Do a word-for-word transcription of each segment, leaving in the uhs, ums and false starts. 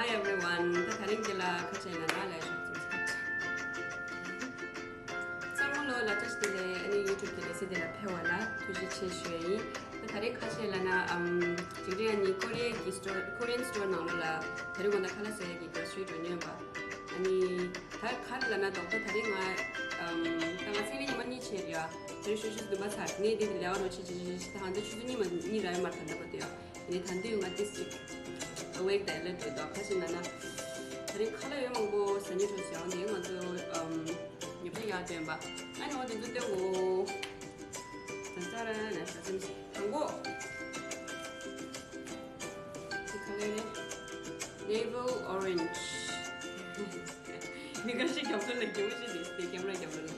Hey everyone, ད་དེ་རིང་འདི་ལ་ཁ་ཆེ་ན་ན་ལས་ཤོག་ཙམ་ཞིག་ཚང་མ་ལོ་ལ་ཅག་དེ་ལས་ཨ་ནི་YouTube་གི་ལས་སི་དེ་ལ་ཕེབས་པ་ལ་ཐུགས་རྗེ་ཆེ་ཞུ་ཡ་ཡིན། ད་དེ་རིང་ཁ་ཆེ་ལ་ན་ཨམ་ཅིག་རེ་ཨ་ནི་ཀོ་རི་ཡ་གི་སི་ཊོར་Korean store་ནང་ལོ་ལ་དེ་རིང་ང་ད་ཁ་ལག་ཟ་ཡ་གི་གོ་སི་རི་འགྲོ་ཉོས་པ། ཨ་ནི་ད་ག་རེ་ལབ་ན་རྡོག་རྡོག་དེ་རིང་ང་ཨམ་ད་ང་ཚེ་རིང་ཉི་མ་གཉིས་ཆེ་རེད་ཡ། དེ་རིང་ཤུ་ཤུ་བདུན་པ་ཚར་ངས་དེ་དེ་ལས་བ་རོ་ཆེ་ཆེ་ཆེ་ཆེ་ད་ཧང་ད་ཆུ་ཚོད་གཉིས་མ་གཉིས་ར་ཡོད་མ་རེད་ད་ལྟ་བར་དུ་ཡ། ཡིན་ནའི་ད་འདི་ཡོད་ང་ཏིས་ཅིག་awake་དང་alert་རེད་དོ་ཁ་ཤས་ན་ན། དེ་རིང་ཁ་ལག་ཡོད་མང་པོ་ཟ་སྙིང་འདོད་ཤག་འདི་ང་ཚོ་ཨམ་ཉོ་ཆ་ཡག་སྟོན་པ། ཨ་ནི་འོ་དེ་ཚོ་སྟོན་གོ། ད་ཙ་ར་ན་ཟ་སེམས་དང་པོ། དེ་ག་ལེ་རེད། Navel Orange། མི་ཁ་ཤས་རྒྱབ་ལོགས་ལ་རྒྱབ་ཤིག་དེ་དེ་ཀེམ་ར་རྒྱབ་ལོགས་ལ།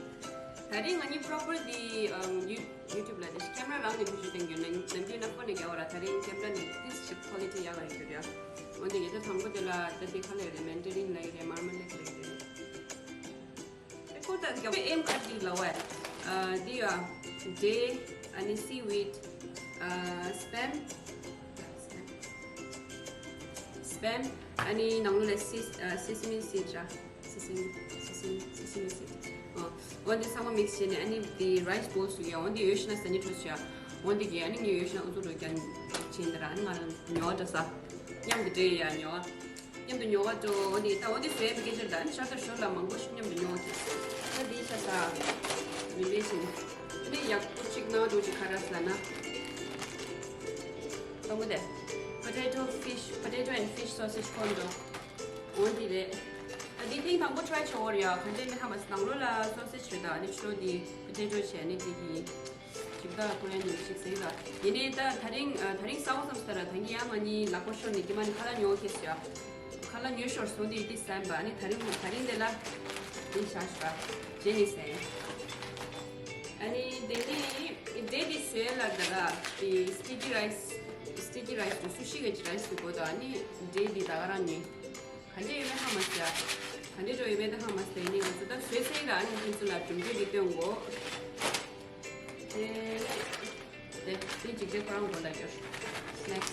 ད་རིང་ང་གཉིས་property ཨམ་ཡུ་YouTube་ལ་དེ་ཀེམ་ར་རང་ནས་བེད་སྤྱོད་གཏོང་རྒྱུ་ན་ནམ་རྒྱུན་ན་ཕོན་ནས་རྒྱབ་པ་ར་ད་རིང་ཀེམ་ར་ནས་ཏིས་ཅིག་quality་ཡག་ག་ཡོད་རྒྱུ་རེད། འོན་ཏེ་ཡེ་ད་དང་པོ་དེ་ལ་ད་དེ་ག་ལེ་རེད། Mandarin་ལབ་ཀྱི་རེད། Marmalade་ལབ་ཀྱི་རེད། ཨེ་ཁོ་ད་རྒྱབ་ཨེམ་ཁ་ཅིག་ལ་བས། ཨ་འདི་ཡ་འབྲས་ཨ་ནི་seaweed་ཨ་spam། Spam། ཨ་ནི་ནང་ལོགས་ལ་sis- ཨ་sesame seed་ར། Sesame sesame sesame seed། ཨོ་འོ་འདི་ཚང་མ་mix་བྱས་ནས་ཨ་ནི་འདི་rice bowl་ཞིག་ཡ། འོ་འདི་ཡོད་ཤི་ན་ཟ་སྙིང་འདོད་ཤག་འོ་འདི་གི་ཨ་ནི་ངས་ཡོད་ཤི་ན་ཨུ་ཚུགས་རོ་རྒྱ་ཆེན་འདི་ར། ཨ་ནི་ང་ཉོ་བ་འདྲ་ས་མཉམ་དུ་འདྲེས་ཡ་ཉོ་བ། མཉམ་དུ་ཉོ་བ་ཅོ། འོ་འདི་ད་འོ་འདི་བཟོས་པའི་སྐད་ཆ་ད་ནི་ཤར་དང་ཤོར་ལ་མང་པོ་ཞིག་མཉམ་དུ་ཉོ་བ་ཅིག་ད་འདི་ཤ་ས་མི་འདྲེས་ཤིང་། འདི་ཡག་པོ་ཅིག་ནང་འགྲོ་ཅིག་ག་ར་ས་ན། ཏོང་གོ་དེ། Potato fish potato and fish sausage corn dog། འོ་འདི་རེད། ད་འདི་ཐེངས་དང་པོ་try་བྱེད་འོར་ཡ། ག་འདྲས་མི་ཧ་མ་སི་ནང་ལོགས་ལ་sausage་རེད། ད་ནི་ཕྱི་ལོགས་འདི་potato་བྱས་ནི་འདི་གི་ཅིག་ད་ཁོ་རང་ཉིད་ཞིག་ཟེར་ལ། ཡིན་ནའི་ད་ད་རིང་ཨ་ད་རིང་ས་འོག་ཙམ་ཟེར་ལ་ད་གིན་ཡང་ང་གཉིས་ལག་པ་ཤོར་ནས་དེ་མ་ནི་ཁ་ལག་ཉོ་ཁེ་སི་ཡ། ཁ་ལག་ཉོ་ཤོར་སོང་དེ་དེ་བསམ་པ་ནི་ད་རིང་ད་རིང་དེ་ལ་དེ་བཞག་ཤོག་རྗེས་ནས་ཟེར། ཨ་ནི་དེ་ནི་དེ་དེ་བཟོས་ལ་ད་ལ་དེ་sticky rice sticky rice་དུ་sushi་གི་rice་དུ་གོ་ད་ཨ་ནི་དེ་དེ་ད་ག་རང་ཉོས། ག་འདྲས་ཡོད་མེད་ཧ་མ་སི་ཡ། ག་འདྲས་འགྲོ་ཡོད་མེད་ད་ཧ་མ་སི་ཡ། ནི་ང་ཚོ་ད་བཟོས་ཚེ་ཡིན་ལ་ཨ་ནི་ཁྱེད་ཚོ་ལ་གྲུབ་འབྲས་འདི་སྟོན་གོ། དེ་དེ་དེ་འཇིགས་བྱེད་ཁོ་རང་མགོ་ལ་སྐྱོར། Snacks།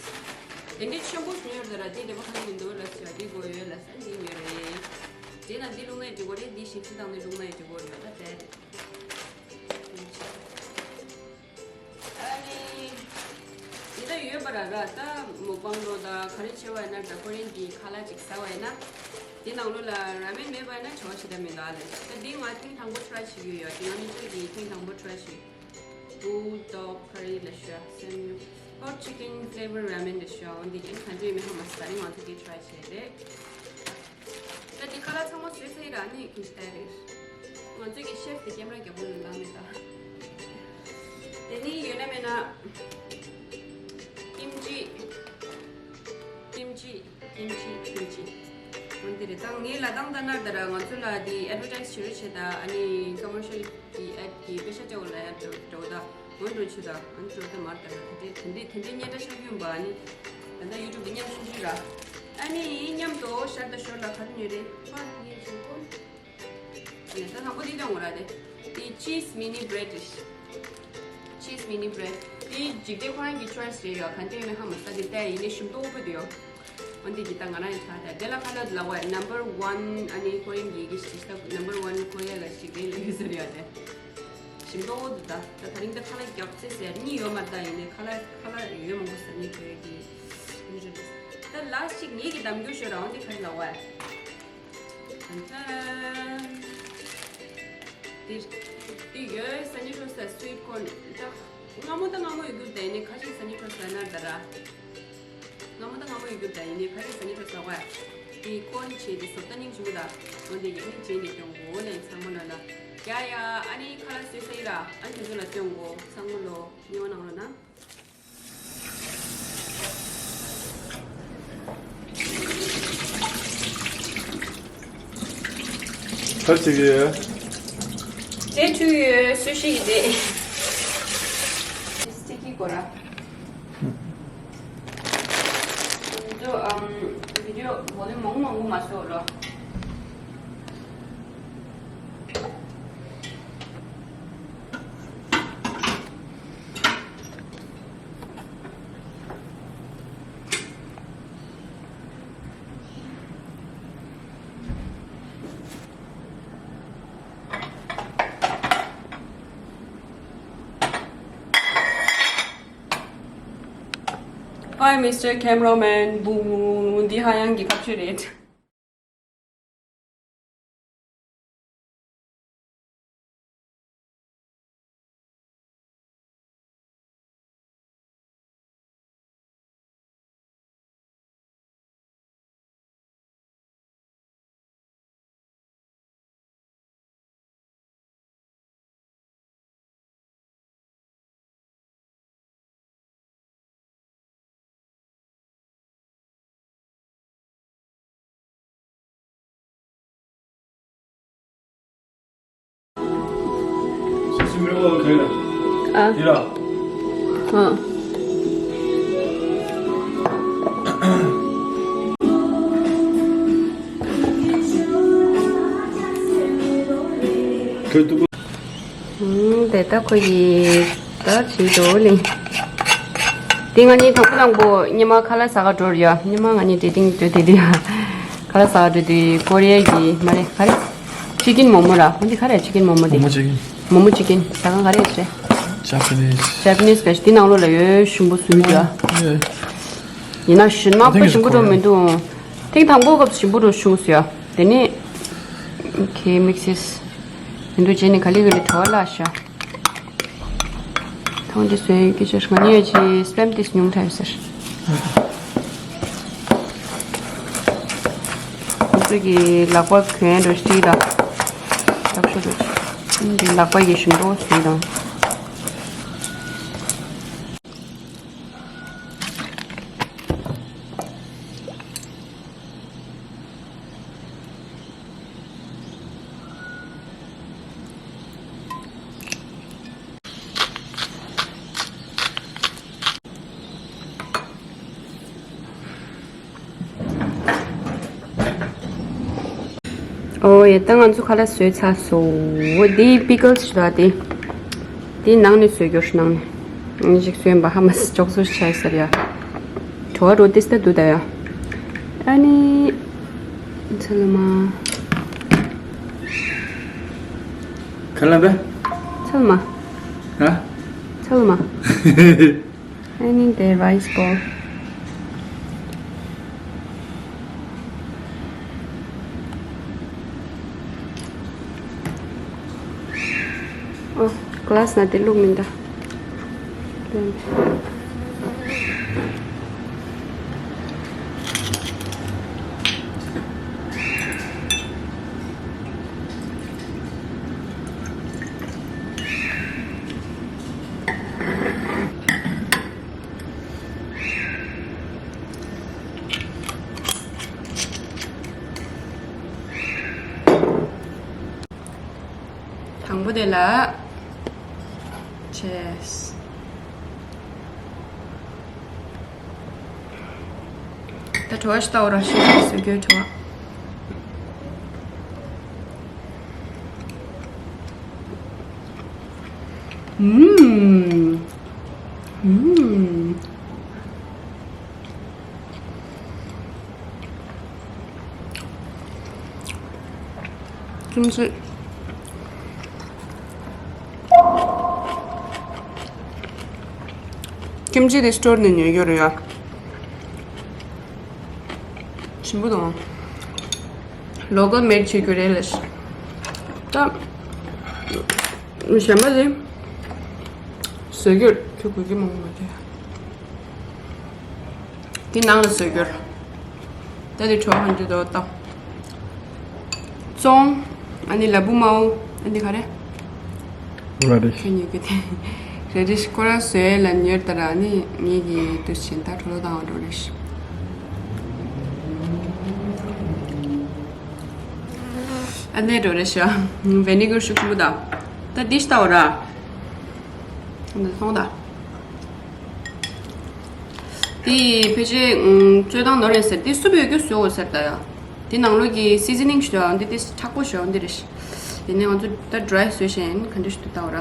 དེ་འདྲས་ཆེན་པོ་ཞིག་ཡོད་ད་ར་དེ་དེ་པ་ཁ་ཡིན་འདུག་ལ་ཟེར་བ་འདི་དགོས་ཡོད་ལ་ས་འདི་ཉོས་རེད། དེ་ན་འདི་རླུང་ནད་འགྲིག་གོ་རེད། འདི་ཞིབ་ཕྲ་དང་ནི་རླུང་ནད་འགྲིག་གོ་རེད་ད་དེ། ཨ་ནི། འདི་ལྟ་ཡོད་པ་ར་ར་ད་མོ་པང་རོ་ད་ག་རེ་བྱེད་པ་ཡིན་ན་ད་ཁོ་རང་གི་ཁ་ལག་ཅིག་ཟ་བ་ཡིན་ན། འདི་ནང་ལོགས་ལ་ར་མེན་མེད་པ་ཡིན་ན་བྱ་བ་ཞེ་དྲག་མི་འདུག་ཨ་ལས། ད་འདི་ང་ཐེངས་དང་པོ་try་བྱེད་ཀྱི་ཡོད། དེ་ང་ནི་ཁྱོད་ཀྱིས་ཐེངས་དང་པོ་try་བྱེད། Bulldog curry་ལ་ཤོག་སེམས། Hot chicken flavor ramen་ལ་ཤོག་འོན་ཏེ་ཡིན་ག་འདྲ་ཡོད་མེད་ཧ་མ་ཟ་རིང་ང་ཚོ་འདི་try་བྱེད་རེད། ད་འདི་ཁ་ལག་ཚང་མ་བཟོས་ཚར་ཡིན་ར་ནི་གིན་ཤི་ཏའི་རེད། ང་ཚོའི་གི་ཤེབ་དེ་ཀེམ་ར་རྒྱབ་ལོགས་ལ་ལངས་མེད་ད། དེ་ནི་ཡོད་ན་མེད་ན། ཀིམ་ཅི། ཀིམ་ཅི། ཀིམ་ཅི། ཀིམ་ཅི། འོན་ཏེ་རེད་ད་ངའི་ལ་དང་ད་ན་ད་ར་ང་ཚོ་ལ་འདི་advertise་བྱེད་རོགས་བྱེད་ད་ཨ་ནི་commercial་གི་ad་གི་པེ་ཤ་སྤྲད་འོ་ལ་ཡ་འགྲོ་འགྲོ་ད། འོན་འགྲོ་ཆུ་ད་འོན་འགྲོ་ད་མར་ད་ར་དེ་འདྲའི་དེ་འདྲའི་དེ་འདྲའི་སྙན་གྲགས་ཆགས་ཡོང་པ་ཨ་ནི། ད་ལྟ་YouTube་གི་མཉམ་ཆུང་ཆུང་ར། ཨ་ནི་མཉམ་དུ་ཤར་ད་ཤོར་ལ་ག་རེ་ཉོས་རེད་ཧ་ཡིན་ཆུ་ཀོ། ད་དང་པོ་འདི་ལྟ་འོ་ར་དེ། དེ་cheese mini bread་རེད། Cheese mini bread་དེ་འཇིག་རྟེན་ཁོ་རང་གི་choice་རེད་ཡོད་ག་འདྲ་ཡིན་ན་ཧ་མ་ས་དེ་ལྟ་ཡིན་ནའི་ཞིམ་ཏོག་པོ་དེ་ཡོད། འོན་ཏེ་འདི་ལྟ་ང་རང་ཡི་ཆ་དེ་དེ་ལ་ཁ་ལ་ལ་བ་number one་ཨ་ནི་ཁོ་རང་གི་གི་ཞིག་ད་number one་ཁོ་རང་ལ་ཞིག་རེད་ལ་ཡོད་ཟེར་ཡོད་དེ། ཞིམ་ཏོག་པོ་འདུག་ད་ད་དེ་རིང་ད་ཁ་ལག་རྒྱག་ཚེ་ཟེར་གཉིས་ཡོད་མ་རེད་ད་ཡིན་ནའི་ཁ་ལག་ཁ་ལག་ཡོད་མང་པོ་ཟ་ནི་ཁོ་རང་གི་ཡིན་རེད། ད་last་ཅིག་ངེད་ཀྱི་གདམ་རྒྱུ་ཤོད་ར་འོན་ཏེ་ཁ་ལ་ལ་བ། ཏན་ཏན། འདིར། འདི་ཡོད་ས་ནི་ཧྲོ་ས་sweet corn་ད། སྔ་མོ་ད་སྔ་མོ་ཡོད་རྒྱུ་ད་ཡིན་ནའི་ཁ་ཅིག་ས་ནི་ཧྲོ་ས་ན་ད་ར། སྔ་མོ་ད་སྔ་མོ་ཡོད་རྒྱུ་ད་ཡིན་ནའི་ཁ་ཅིག་ས་ནི་ཧྲོ་ས་བ། འདི་corn་བྱས་ཏེ་བཟོ་ལྟ་སྙིང་རྗེ་མོ་ད། འོ་འདི་ཡིན་ནི་རྗེས་ནས་སྐྱོང་གོ་ལན་ཚང་མ་ལ་ལ། ཡ་ཡ་ཨ་ནི་ཁ་ལག་བཟོས་ས་ཡི་ར་ཨ་ནི་དེ་ཚོ་ལ་སྟོན་གོ་ཚང་མ་ལོ་ཉེ་བ་ནང་ལོ་ན། ད་ཅིག་ཡོད། དེ་འཁྲུལ་ཡོད་སུ་ཞིག་རེད། སི་ཀི་གོ་ར། འདི་ཨམ་video་volume་མང་མང་མང་མ་སོ་ལོ། Hi Mister Cameraman. བུ། འདི་ཧ་ཡང་གི་ཁ་ཆུ་རེད། ཨ། ཨ། དེ་ལྟ་ཁོ་ཡི་ད་བྱེད་འགྲོ་ལེ། དེ་ང་གཉིས་དང་པོ་དང་པོ་ཉི་མ་ཁ་ལག་ཟ་ག་འགྲོ་རེད་ཡ། ཉི་མ་ང་གཉིས་ཌེ་ཊིང་འགྲོ་དེ་དུས་ཁ་ལག་ཟ་ག་འགྲོ་དུས་ཀོ་རི་ཡ་གི་མ་རེད་ག་རེ། ཅི་ཀིན་མོ་མོ་ར། འོ་འདི་ག་རེ་ཅི་ཀིན་མོ་མོ་དེ། མོ་མོ་ཅི་ཀིན། མོ་མོ་ཅི་ཀིན་ཟ་ཁང་ག་རེ་རེད། Japanese. Japanese སྐད་ཆ་དེ་ནང་ལོགས་ལ་ཡོད་ཞིམ་པོ་བཟོས་ཡོད་ཡ། Yeah. ཡིན་ན་ཞིམ་མ་I think པོ་it's ཞིམ་པོ་འགྲོ་Korean. མི་འདུག་ཐེངས་དང་པོ་སྐབས་ཞིམ་པོ་འགྲོ་བྱུང་ཟེར་ཡ། དེ་ནི། Okay, mix this. མི་འདུག་རྗེས་ནི་ག་ལེ་ག་ལེ་བྲོ་བ་ལ་ཤ། ཐོང་ཅི་སོན་ཡོད་ཀྱི་ཆར་ང་ནི་ཡོད་ཅི་སྤེམ་ཏིས་ཉུང་ཐལ་ཟེར། ཁོ་ཚོ་གི་ལག་པ་གྱོན་རོ་སྟི་ལ། ལག་ཤོ་རོ་སྟི། འདི་ལག་པ་ཡི་ཞིམ་པོ་ཟིན་དང་། ཨོ་ཡ། ད་ང་ཚོ་ཁ་ལག་བཟོས་ཚར་སོང་། འོ་འདི་པི་ཀལ་སི་ཞིག་ལ་དེ། དེ་ནང་ནས་བཟོས་རྒྱུར་ནང་ནས། ཨ་ནི་ཞིག་བཟོས་པ་ཧ་མ་སི་ཅོག་ཙོ་ཆགས་ཟེར་ཡ། བྲོ་བ་རོ་ཏིས་ད་འདུག་ད་ཡ། ཨ་ནི། ཚལ་མ། ཁ་ལག་པས། ཚལ་མ། ཧ། ཚལ་མ། ཨ་ནི་དེ་rice bowl། ཨོ། ག་ལ་སི་ན་དེ་བླུགས་མིན་ད། དང་པོ་དེ་ལ། Cheers. ད་བྲོ་བ་ཞིག་ལྟ་འོ་ར། ཤིང་ཏོག་བཟོ་རྒྱུའི་བྲོ་བ། ཨུམ། ཨུམ། ཀིམ་ཅི། ཀིམ་ཅི་དེ་སི་ཊོར་ནས་ཉོས་ཡོད་རེད་ཡ། ཞིམ་པོ་དང་། ལོ་ཀལ་མེ་ཌི་བྱེད་རྒྱུ་རེད་ལ། ད། གཞན་པ་དེ། བཟོ་རྒྱུར་ཁྱོད་དགོས་ཀྱི་མང་པོ་མ་རེད། དེ་ནང་ལ་བཟོ་རྒྱུར། ད་དེ་ཁྲོ་ཧན་དུ་དོ་ཏང་། ཙོང་། ཨ་ནི་ལ་བུ་མའོ། ཨ་ནི་ག་རེ། རེ་ཌི་ཤི། ཁྱོད་ཉིད་ཀྱི་དེ། རེ་ཌི་ཤི་ཁོ་རང་བཟོས་ལ་ཉེར་ལྟར། ཨ་ནི་ངེད་ཀྱི་དུས་ཆེན་ད་གྲོ་ལོ་དང་འགྲོ་རེ་ཤི། ཨ་ནི་འགྲོ་རེ་ཤི། ཝི་ནི་གར་ཤུགས་ཆེན་པོ་དང་། ད་ཌི་ཤི་ལྟ་འོ་ར། འདི་མཐོང་ད། དེ་ཕལ་ཆེར་ཨུམ་བཙོས་སྟངས་ནོར་རེད་ཟེར། དེ་སུབ་ཡོད་རྒྱུ་བཟོས་འོ་ཟེར་ད་ཡ། དེ་ནང་ལོགས་ཀྱི་སི་ཛི་ནིང་ཞིག་འདུག་ཨ། འདི་དེ་མཁྲེགས་པོ་ཞིག་འདི་རེད། ཡིན་ནའི་ང་ཚོ་ད་ཌི་རའི་བཟོས་ཤེས་ཡིན། ག་འདྲ་ཞིག་འདུག་ལྟ་འོ་ར།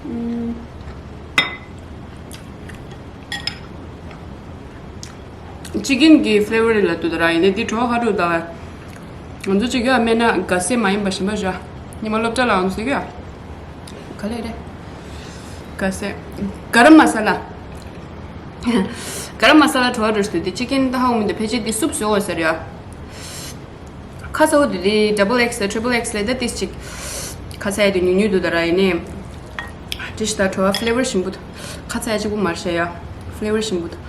ཨུམ། ཅི་ཀིན་གྱི་ཕི་ལེ་ཝར་ལ་འདུག་ད་ར། ཡིན་ནའི་འདི་བྲོ་བ་ཁ་དྲུག་ད། ང་ཚོ་གཅིག་ཡོད་སྨན་ན་ག་སེ་མ་ཡིན་པ་གཞན་པ་བཞག་ཉི་མ་སློབ་གྲྭ་ལ་ང་ཚོ་ཟེར་གི་ཡོད། ག་ལེ་རེད། ག་སེ། ག་རམ་མ་ས་ལ། ག་རམ་མ་ས་ལ་བྲོ་བ་འགྲོ་ཞིག་འདུག་དེ་ཅི་ཀན་ད་ཧ་གོ་མི་འདུག་ཕལ་ཆེར་དེ་སུབ་བཟོ་འོ་ཟེར་ཡ། ཁ་ས་འོ་དེ་དེ་ཌབ་བལ་ཨེག་སི་ལ་ཊི་རི་པལ་ཨེག་སི་ལ་ད་ཏིས་ཅིག་ཁ་ས་ཡ་དེ་ཉུང་ཉུང་འདུག་ད་ར་ཡིན་ནི། ཏིས་ད་བྲོ་བ་ཕི་ལེ་བར་ཞིམ་པོ་འདུག་ཁ་ས་ཡ་གཅིག་པུ་མར་བཤད་ཡ། ཕི་ལེ་བར་ཞིམ་པོ་འདུག་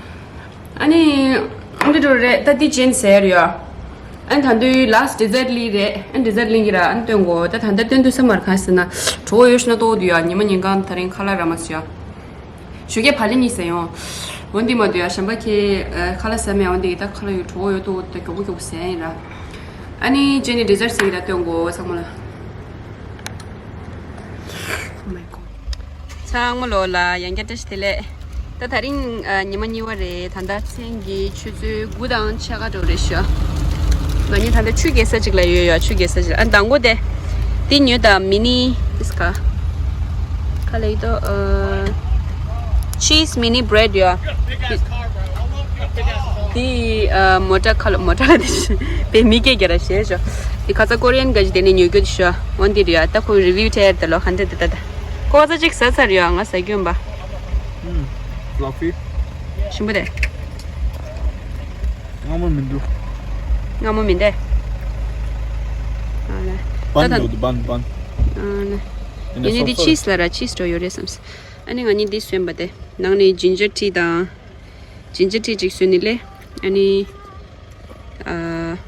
ཨ་ནི། ཨ་འདི་འགྲོ་རེད་ད་འདི་ཅན་ཟེར་ཡོད། ཨ་ནི་ད་འདི་ལཱ་སི་ཊི་ཌི་ཟར་ཊི་ལི་རེད། ཨ་ནི་ཌི་ཟར་ཊི་ལིང་གི་ར་ཨ་ནི་སྟོན་གོ་ད་ད་ལྟ་སྟོན་དུས་ས་མར་གང་ཟེར་ན་གྲོ་བོ་ཡོད་ཤི་ན་ཏོག་འདུག་ཡ། ཉི་མ་ཉིན་གང་ད་རིང་ཁ་ལག་ར་མ་ཟེར་ཡ། ཞོགས་ཀས་བག་ལེབ་གཉིས་ཟས་ཡོང་། འོ་འདི་མ་འདུག་ཡ་གཞན་པ་ཁྱེད་ཁ་ལག་ཟ་མེད། འོ་འདི་གི་ད་ཁ་ལག་ཡོད་གྲོ་བོ་ཡོད་ཏོག་ད་མགྱོགས་པོ་མགྱོགས་པོ་ཟས་ཡིན་ར། ཨ་ནི་ཅན་ནི་ཌི་ཟར་ཊི་ཟེར་གི་ར་སྟོན་གོ་ཚང་མ་ལ། ཚང་མ་ལོ་ལ་ཡང་བསྐྱར་བཀྲ་ཤིས་བདེ་ལེགས། ད་དེ་རིང་ཉི་མ་གཉིས་པ་རེད། ད་ལྟ་མཚན་གྱི་ཆུ་ཚོད་དགུ་དང་ཕྱེད་ཀ་འགྲོ་རེད་ཤག་ང་གཉིས་ད་ལྟ་ཆུ་རྐྱལ་ས་ཅིག་ལ་ཡོད་ཡ། ཆུ་རྐྱལ་ས་ཅིག་ལ། ཨ་མདང་དགོང་དེ་འདི་ཉོས་ད་མི་ནི་ཏིས་ཀ་ཁ་ལ་ཡོད་དོ། ཆིས་མི་ནི་བྷི་རེཌ་ཡ། འདི་མོ་ཊ་ཁ་ལ་མོ་ཊ་ལ་འདི་བའི་མི་སྐད་རྒྱག་ར་ཤེས་ཤོ། འདི་ཁ་ཚ་ཀོ་རི་ཡན་ག་ཅིག་དེ་ནས་ཉོ་རྒྱུ་དེ་ཤོ། འོ་འདི་རེད་ཡ། ད་ཁོ་རི་བིའུ་ཐེར་དེ་ལོ་ཧན་ཌེ་ཌི་དེ་ད་ད། ཁོ་ཚ་གཅིག་ཟ་ཚར་ཡོད་ང་ཟ་རྒྱུ་ཡིན་པ། ཨུམ། ཕླ་ཕི། ཞིམ་པོ་དེ། མངར་མོ་མི་འདུག་མངར་མོ་མི་འདུག་ཨ་ལེ། བན་ད་ད་འདུག་བན་བན། ཨ་ལེ། ཡིན་ནའི་འདི་ཆིས་ལ་ར་ཆིས་འགྲོ་ཡོད་རེད་བསམས། ཨ་ནི་ང་གཉིས་འདི་སོན་པ་དེ། ནང་ནས་ཇིན་ཇར་ཊི་དང་། ཇིན་ཇར་ཊི་གཅིག་སོན་ནི་ལེ། ཨ་ནི། ཨ་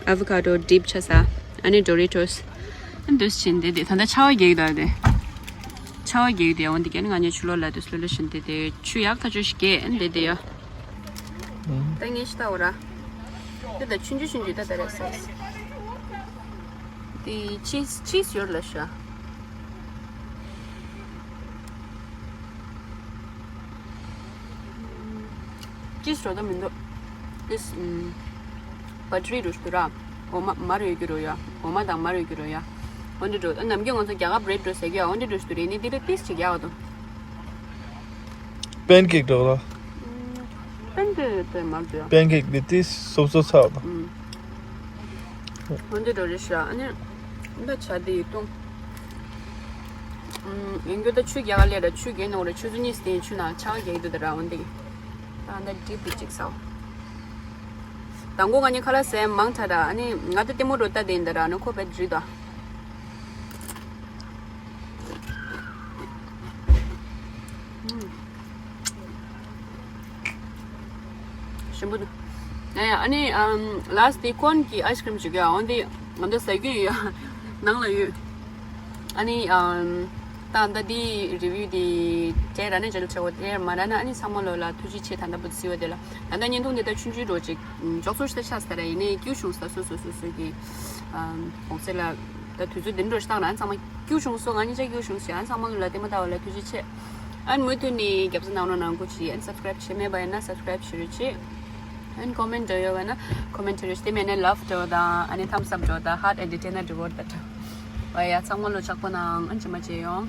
ཨ་བོ་ཀ་ཌོ་ཌིབ་ཆ་ས། ཨ་ནི་ཌོ་རི་ཊོས། ཨ་འདུས་ཆེན་དེ་དེ་ད་ལྟ་ཆར་པ་རྒྱག་གི་འདུག་དེ། ཆར་པ་རྒྱག་གི་འདུག་འོན་ཏེ་ཀྱང་ང་གཉིས་ཆུ་ལོག་ལ་དུས་ལོ་ལོ་བཞིན་དེ་དེ་ཆུ་ཡག་ཐག་ཆོད་ཞིག་རྒྱག་ཨ་འདི་དེ་ཡ། ད་ངས་ཤི་ད་འོ་ར། དེ་ད་ཆུང་ཆུང་ཆུང་ཆུང་ད་ད་རེད་ས། དེ་ཆིས་ཆིས་ཡོད་ལ་ཤ། ཅིས་རོ་ད་མི་འདུག་ཏིས་ཨམ། བ་ཏྲི་རུ་ཞུ་ར། འོ་མ་མར་ཡོད་རྒྱུ་རོ་ཡ། འོ་མ་དང་མར་ཡོད་རྒྱུ་རོ་ཡ། འོ་འདི་འགྲོ་ཨ་ནམ་རྒྱུན་ང་ཚོ་རྒྱ་གར་བྷི་རེཌ་འགྲོ་ཟེར་གི་ཡ། འོ་འདི་འགྲོ་ཞུ་རེད་ནི་འདི་རུ་ཏིས་ཅིག་ཡག་འདུག་པན་ཀེག་འགྲོ་ར། པན་ཀེག་དེ་མར་འདུག་ཡ། པན་ཀེག་འདི་ཏིས་སོབ་སོབ་ཚ་བ། ཨམ། འོ་འདི་འགྲོ་རེད་ཤག་ཨ་ནི། འདི་ཆ་དེ་ཡི་བཏུང་། ཡིན་རྒྱུ་ད་ཆུ་རྒྱག་ལས་ར་ཆུ་རྒྱག་ནོ་ར་ཆུ་ཚོད་གཉིས་སྟེང་ཆུ་ནང་ཆག་རྒྱག་འདུག་ད་ར་འོན་ཏེ། ད་འདི་ཌིབ་པི་ཅིག་ཟ། དང་པོ་ང་གཉིས་ཁ་ལག་ཟས་མང་དྲགས་ར་ཨ་ནི་ང་ད་ལྟད་མོ་འགྲོ་ལྟ་དེ་ཡིན་ད་ར་ཨ་ནི་ཁོ་བེད་རི་ད། ཞིམ་པོ་འདུག་ཨ་ནི་ཨམ་ལཱ་སི་ཊི་དེ་ཀོན་གྱི་ཨའི་སི་ཀྲིམ་ཞིག་ཡོད། འོན་ཏེ་ང་ཚོ་ཟ་རྒྱུ་ཡོད་ནང་ལ་ཡོད། ཨ་ནི་ཨམ་ད་ལྟ་འདི་རི་བིའུ་དེ་དེ་ར་ནི་ཅེ་ནལ་ཆེ་བོ་དེ་མ་ར་ན་ཨ་ནི་ཚང་མ་ལོ་ལ་ཐུགས་རྗེ་ཆེ། ད་ལྟ་བུ་ཚི་བ་དེ་ལ་ད་ལྟ་བརྙན་ཐུང་དེ་ད་ཆུང་ཆུང་འགྲོ་ཅིག་འཇོག་ཚོད་ཤ་ཤ་ས་ར་ཡིན་ནའི་སྐྱིད་བྱུང་ས་སོ་སོ་སོ་སོ་གི་ཨམ་འོག་ཚེ་ལ། ད་དུས་ཚོད་འདི་འདྲ་ཞིག་བཏང་ན་ཚང་མ་སྐྱིད་བྱུང་སོང་། ང་གཉིས་ཆ་སྐྱིད་བྱུང་ཞེས་ཚང་མ་ལ་ལྟད་མོ་ལྟ་བ་ལ་ཐུགས་རྗེ་ཆེ། ཨན་མུ་མཐུད་ནས་རྒྱབ་སྐྱོར་གནང་རོགས་གནང་དགོས་ཅི། ཨན་སབ་སི་ཀ་རེབ་བྱས་མེད་པ་ཡིན་ན་སབ་སི་ཀ་རེབ་བྱེད་རོགས་བྱེད། ཨན་ཀོ་མེན་འདྲ་ཡོད་པ་ན་ཀོ་མེན་བྱེད་རོགས་བྱེད། དེ་མེད་ན་ལབ་འདྲ་བོ་དང་ཨ་ནི་ཐམ་སི་ཨབ་འདྲ་བོ་དང་ཧར་ཊི་ཨེ་འདི་དེ་ན་འདྲ་བོ་ད་འདྲ་བ་ཡ། ཚང་མ་ལོ་ཆགས་པོ་གནང་། ཨན་ཇི་མ་བྱེད་ཡོང་།